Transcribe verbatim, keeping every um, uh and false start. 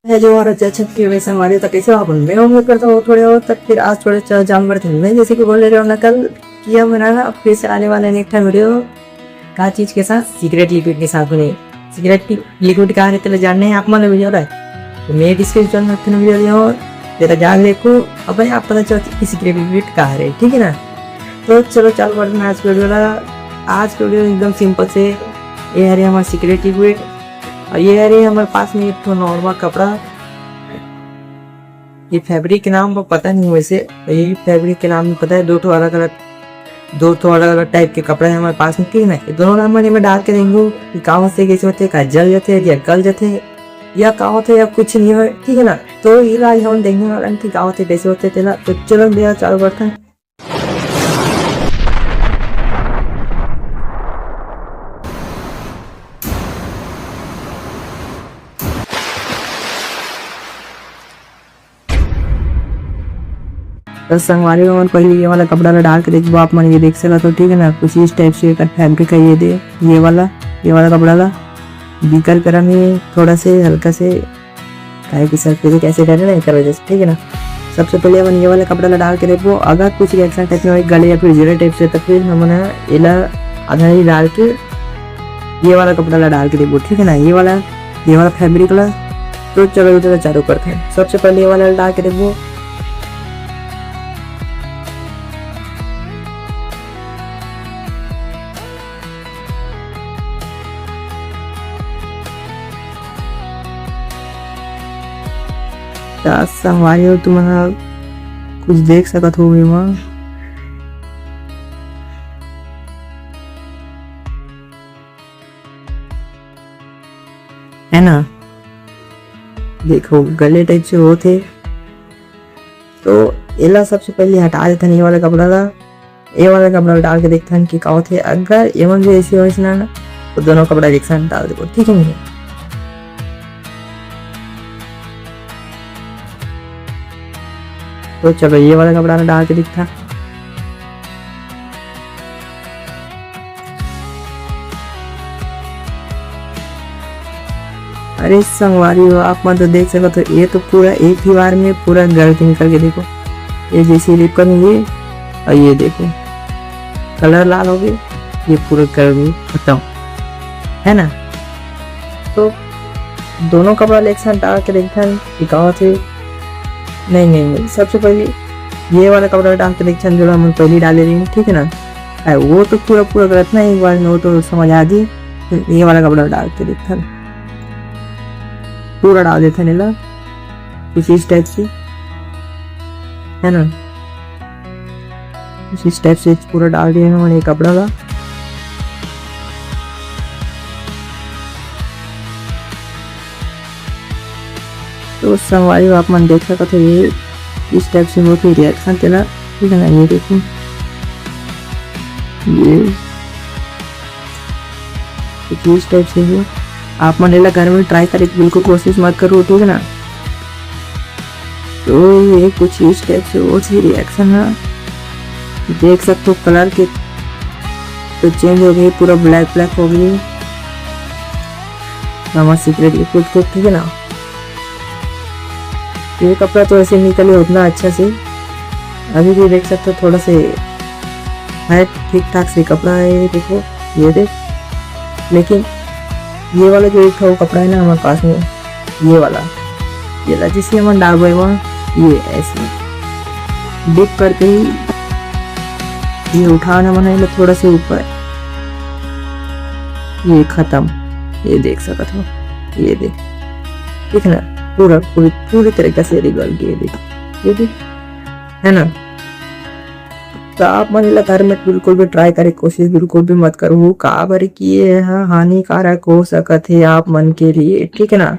है जो और अच्छा अच्छा के वैसे हमारे तो कैसे आप? मैं उम्मीद करता हूँ थोड़े और तक फिर आज थोड़े च-, जाम करते हैं। मैं जैसे कि बोल रहे हो ना कल, कि अब मेरा ना फिर से आने वाला है एक ठा वीडियो। का चीज के साथ? सीक्रेट लिक्विड के साथ। नहीं, सीक्रेट लिक्विड का रहते जानने हैं आप मन वीडियो रहा है, तो मैं डिस्क्रिप्शन में फिर वीडियो दिया हूँ, तेरा जान देखो। अब भाई आप पता चल कि सीक्रेट लिक्विड कहाँ रहे, ठीक है ना? तो चलो चालू करते हैं आज के वीडियो ला। आज के वीडियो एकदम सिंपल से, ये हरे हमारे सीक्रेट लिक्विड और ये हरे हमारे पास में एक ठो नॉर्मल कपड़ा। ये फैब्रिक के नाम पर पता नहीं, वैसे ये फैब्रिक के नाम में पता है, दो ठो अलग अलग, दो ठो अलग अलग टाइप के कपड़ा है हमारे पास में, ठीक है ना? ये दोनों ला हमन एमे डाल के देंगे कि का होथे, कैसे होथे, का जल जाथे या गल जाथे या का होथे या कुछ नहीं हो, ठीक है ना? तो ये ला आज हम देखने वाला है कि का होथे, कैसे होथे तेला। तो चलो भैया चालू करते हैं। तो संगवारी हो, हमन पहले ये वाला कपड़ा ला डाल के देखबो। आप मन ये देख सकत हो, ठीक है ना, कुछ इस टाइप से एकर फैब्रिक है। ये दे, ये वाला, ये वाला कपड़ा ला बिकर करा में थोड़ा से हल्का से, काहे कि सर फिर कैसे डरे ना एकर वजह से, ठीक है ना। सबसे पहले हमन ये वाला कपड़ा ला डाल के देखबो, अगर कुछ रिएक्शन टाइप में होई गले या फिर जले टाइप से, तो फिर हमन ह एला आधा ही डाल के ये वाला कपड़ा ला डाल के देखबो, ठीक है ना, ये वाला, ये वाला फैब्रिक ला। तो चलो इधर चालू करते हैं, सबसे पहले ये वाला ला डाल के देखबो। त संगवारी हो, तुमन ह कुछ देख सकत हो एमा, है ना? देखो, गले टाइप से होत हे। तो एला सबसे पहले हटा देथन ये वाला कपड़ा ला। ये वाला कपड़ा ला डाल के देखथन कि का होथे। अगर एमन भी ऐसे होइस ना, तो दोनों कपड़ा एक साथ डाल देबो, ठीक है नहीं? तो चलो ये वाला कपड़ा ला डाल के दिखता। अरे संगवारी हो, आप मन तो देख सकत हो, ये तो पूरा एक ही बार में पूरा गल के निकल के देखो, ये जैसे लिपकन हुए और ये देखो कलर लाल हो गए, ये पूरा गल गए, खत्म, है ना? तो दोनों कपड़ा ला एक साथ डाल के देखथन कि का होथे। नहीं, नहीं, नहीं, सबसे पहले ये वाला कपड़ा डाल के देखथन, जो हमन पहले डाले रही, ठीक है ना? अरे वो तो पूरा, पूरा गलत ना, एक बार में वो तो समझ आ दी। तो ये वाला कपड़ा डाल के देखथन, पूरा डाल देथन एला, कुछ इस टाइप से, है ना? कुछ इस टाइप से पूरा डाल दिया हमन ये कपड़ा ला। तो संगवारी हो, आप मन देख सकत हो, ये इस टाइप से होत हे रिएक्शन तेला, ठीक है ना? ये देखो, ये कुछ इस टाइप से हो। आप मन एला घर में ट्राई करे के बिल्कुल कोशिश मत करो, ठीक है ना? तो ये कुछ इस टाइप से होत हे रिएक्शन है। देख सकते हो कलर के तो चेंज हो गई, पूरा ब्लैक ब्लैक हो गई। नमक सीक्रेट लिक्विड को, ठीक है ना? ये कपड़ा तो ऐसे निकले उतना अच्छा से, अभी भी देख सकते हो थोड़ा से है ठीक ठाक से कपड़ा है, ये देखो, ये देख। लेकिन ये वाला जो एक था वो कपड़ा है ना हमारे पास में, ये वाला, ये ला जिससे हमन डालबो वहाँ, ये ऐसे डिप करके ही ये उठाना मन है थोड़ा से ऊपर, ये खत्म। ये देख सकत हो, ये देख, ठीक है ना, पूरा पूरी पूरी तरीका से रिगल गई, ये देख, ये देख, है ना? तो आप मन ला घर में बिल्कुल भी ट्राई करे कोशिश बिल्कुल भी मत करो, काबर कि ये ह हानिकारक हो सकत हे आप मन के लिए, ठीक है ना?